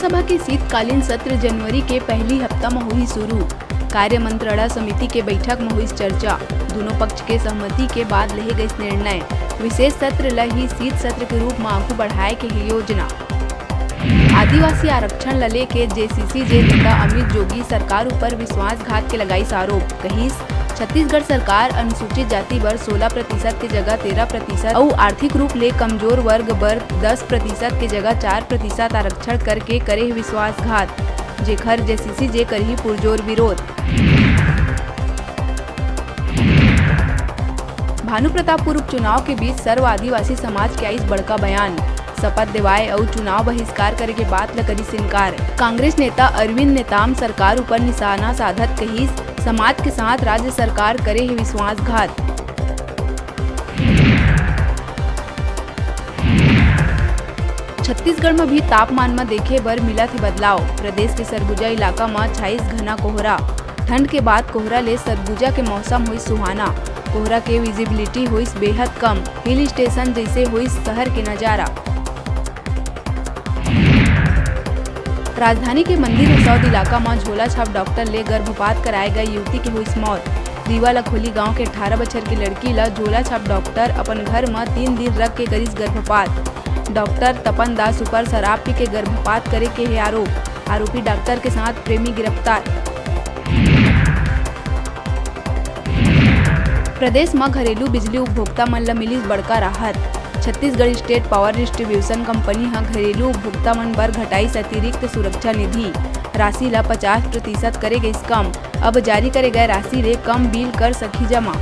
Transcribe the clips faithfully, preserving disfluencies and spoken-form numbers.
विधानसभा के शीतकालीन सत्र जनवरी के पहली हफ्ता म होही शुरू। कार्य मंत्रणा समिति के बैठक म होइस चर्चा। दूनों पक्ष के सहमति के बाद लेहे गइस निर्णय। विशेष सत्र ल ही शीत सत्र के रूप म आगू बढ़ाए के हे योजना। आदिवासी आरक्षण ल लेके जेसीसीजे नेता अमित जोगी सरकार ऊपर विश्वासघात के लगाइस आरोप। कहिस, छत्तीसगढ़ सरकार अनुसूचित जाति बर सोलह प्रतिशत के जगह तेरह प्रतिशत अउ आर्थिक रूप ले कमजोर वर्ग बर दस प्रतिशत के जगह चार प्रतिशत आरक्षण करके करे हे विश्वासघात, जेखर जेसीसीजे करही पुरजोर विरोध। भानुप्रतापपुर उपचुनाव के बीच सर्व आदिवासी समाज के आइस बड़का बयान। शपथ देवाए अउ चुनाव बहिष्कार करे के बात ल करिस इनकार। कांग्रेस नेता अरविंद नेताम सरकार ऊपर निशाना साधत कहिस, समाज के साथ राज्य सरकार करे हे विश्वासघात। छत्तीसगढ़ म भी तापमान म देखे बर मिलत हे बदलाव। प्रदेश के सरगुजा इलाका म छाइस घना कोहरा। ठंड के बाद कोहरा ले सरगुजा के मौसम होइस सुहाना। कोहरा के विजिबिलिटी होइस बेहद कम। हिल स्टेशन जइसे होइस शहर के नजारा। राजधानी के मंदिर हसौद इलाका म झोला छाप डॉक्टर ले गर्भपात कराए गए युवती के होइस मौत। रीवा लखोली गांव के अठारह बछर के लड़की ल झोला छाप डॉक्टर अपन घर म तीन दिन रख के करिस गर्भपात। डॉक्टर तपन दास ऊपर शराब पी के गर्भपात करे के हे आरोप। आरोपी डॉक्टर के साथ प्रेमी गिरफ्तार। प्रदेश म घरेलू बिजली उपभोक्ता मन ल मिलिस बड़का राहत। Chhattisgarh state power distribution company ह घरेलू उपभोक्ता मन बर घटाइस अतिरिक्त सुरक्षा निधि। राशि ल पचास प्रतिशत करे गइस कम। अब जारी करे गए राशि ले कम बिल कर सकही जमा।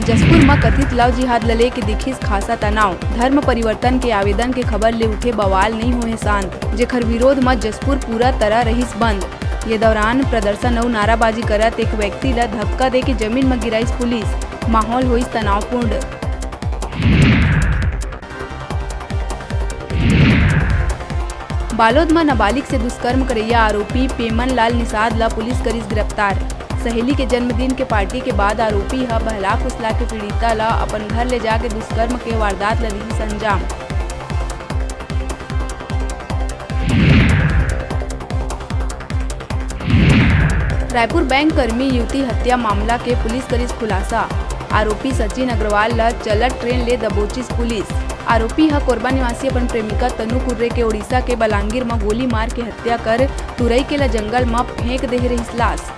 जशपुर म कथित लव जिहाद ल लेके दिखिस खासा तनाव। धर्म परिवर्तन के आवेदन के खबर ले उठे बवाल, नइ होए शांत, जेखर विरोध म जशपुर पूरा तरह रहिस बंद। ये दौरान प्रदर्शन अउ नाराबाजी करत एक व्यक्ति ल धक्का देके जमीन म गिराइस पुलिस। माहौल होइस तनावपूर्ण। बालोद म नाबालिग से दुष्कर्म करैया आरोपी पेमन लाल निषाद ल पुलिस करिस गिरफ्तार। सहेली के जन्मदिन के पार्टी के बाद आरोपी ह बहला फुसला के पीड़िता ल अपन घर ले जाके दुष्कर्म के वारदात ल दिहिस अंजाम। रायपुर बैंक कर्मी युवती हत्या मामला के पुलिस करिस खुलासा। आरोपी सचिन अग्रवाल ल चलत ट्रेन ले दबोचिस पुलिस। आरोपी ह कोरबा निवासी अपन प्रेमिका तनु कुर्रे के ओडिशा के बलांगीर म गोली मार के हत्या कर तुरई के ल जंगल म फेंक देहे रहिस लाश।